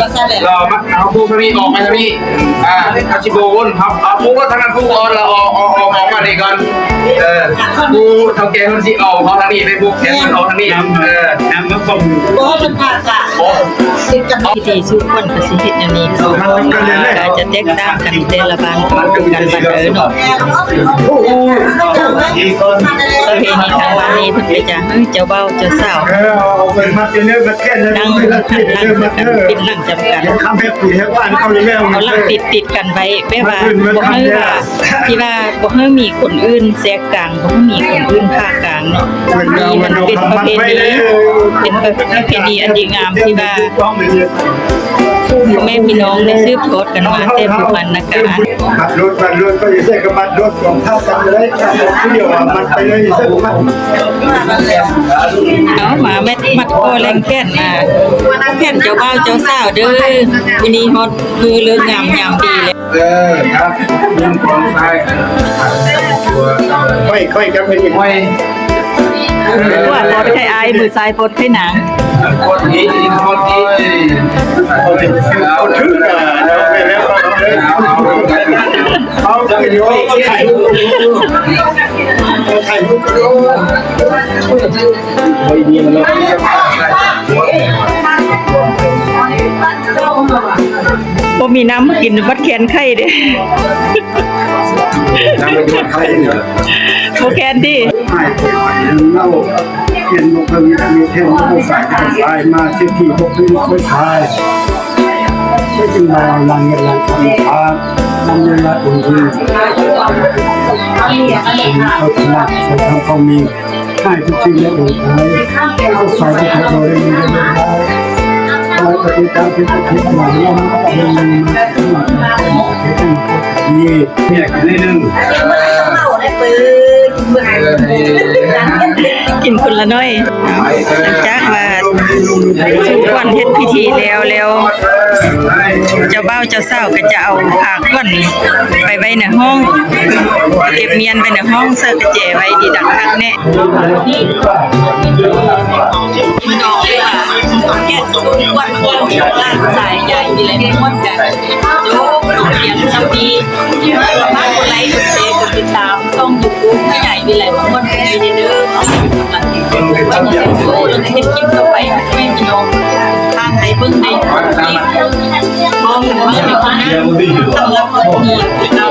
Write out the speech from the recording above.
ກໍຊັ້ນແຫຼະ ລາວມາເອົາຜູ້ທາງນີ້ອອກໄປທາງນີ້ ອ່າ ເຮົາຊິບໍ່ວົນ ເຮົາເອົາຜູ້ທາງນັ້ນຜູ້ກ່ອນ ລາວອອກ ອອກ ອອກ ອອກມານີ້ກ່ອນ ເອີ ຜູ້ເຖົ້າແກ່ເພິ່ນຊິເອົາເຮົາທາງນີ້ໄປ ຜູ້ແຂກເພິ່ນອອກທາງນີ້ ເອີ ນຳມາຂອບ ບໍ່ ເພິ່ນພາກະ ບໍ່ ພິທີສູ່ຂວັນກໍຊິເຮັດແນວນີ້ ກໍຈະແຕກຕ່າງກັນແຕ່ລະບ້ານ ບໍ່ຄືກັນປານໃດເນາະ. ປະເພນີທາງບ້ານນີ້ເພິ່ນກໍຈະໃຫ້ເຈົ້າບ່າວເຈົ້າສາວ ເອີ ເອົາໄປມັດເດີ ມັດແຂນເດີ ນັ່ງຫັນຫຼັງໃສ່ກັນ ປິ່ນຫຼັງຈຳກັນ ເອົາຫຼັງຕິດໆກັນໄວ້ ແບບວ່າບໍ່ໃຫ້ວ່າ ທີ່ວ່າບໍ່ໃຫ້ມີຄົນອື່ນແຊກກາງ ບໍ່ໃຫ້ມີຄົນອື່ນຜ່າກາງເນາະ. ນີ້ມັນເປັນປະເພນີ ເປັນປະເພນີອັນດີງາມທີ່ວ່າພໍ່ແມ່ພີ່ນ້ອງໄດ້ສືບທອດກັນມາແຕ່ບູຮານນະການ. ມັດລົດ ມັດລົດ ໄປໃສ່ກໍມັດລົດ ຂອງທ່ານກໍໄດ້ ຜູ້ດຽວມັດໄປເລີຍ ໃສ່ມັດ ເອົາມາແມັດ ມັດຂໍ້ແລ່ງແຂນ ອ່າ ແຂນເຈົ້າບ່າວເຈົ້າສາວເດີ. ມື້ນີ້ຮອດມື້ເລີກງາມຍາມດີແລ້ວ. ເອີ ຄັບ ມືຂວາຊ້າຍ ຂ້ອຍ ຂ້ອຍກັບໄອ້ນີ້ ຂ້ອຍ ຂວາປອດໄຂ່ອາຍ ມືຊ້າຍປອດໄຂ່ນາງ ປອດນີ້ ປອດນີ້ ເອົາຖືກ ເອົາຖືກ ເອົາ ເອົາວິດີໂອ ຖ່າຍຮູບ ຖ່າຍຮູບ ບໍ່ມີນ້ຳກິນ ບັດແຂນໄຂ້ເດ້ ບໍ່ແຂນຕິ ຫາຍໄປ ເນາະ ເຫັນບໍ່ເຄີຍມີແຂນບໍ່ສາຍ ສາຍມາເສດຖີບໍ່ຄືນເຄີຍສາຍ ກໍຈຶ່ງວ່າຫຼັງເງິນຫຼັງຄຳທານ ນຳເວລາອົງອີງ ເຂົາຖະໜັດໃນທາງເຂົາມີ ໃຫ້ທຸກສິ່ງໄດ້ອົງໄພ ໃຫ້ທຸກສາຍທີ່ເກີດມາໄດ້ມີໄດ້ເລີດໄດ້ ຂໍໃຫ້ປະເທດຊາດເປັນປະເທດຫຼວງລ້ຳ ນີ້ ແຍກກັນໜ້ອຍໜຶ່ງ ກິນຄົນລະໜ້ອຍ. ຫຼັງຈາກວ່າສູ່ຂວັນເຮັດພິທີແລ້ວແລ້ວ ເຈົ້າບ່າວເຈົ້າສາວກໍຈະເອົາຜ້າຂວັນໄປໄວ້ໃນຫ້ອງ ເກັບມ້ຽນໄວ້ໃນຫ້ອງ ໃສ່ກະແຈໄວ້ ດີດັກຄັກແນ່. ພີ່ນ້ອງເອີຍ ແຂກສູນກວນພວກຫຼານຊາຍໃຫຍ່ນີ້ແຫຼະ ມ່ວນກັນ ໂອ້ ພຽງສ່ຳນີ້ ຝາກກົດໄລ ກົດແຊ ກົດຕິດຕາມຊ່ອງຢູທູບໃຫຍ່ວິໄລມ່ວນກັນເດີເດີ ເພື່ອເປັນກຳລັງໃຈ ແລ້ວກໍເຮັດຄລິບຕໍ່ໄປໃຫ້ພີ່ນ້ອງທ່ານໄດ້ເບິ່ງໄດ້ຊົມອີກ ພ້ອມກັນເບິ່ງໃນຄົນໜ້າ. ສຳລັບມື້ນີ້ ເຮົາ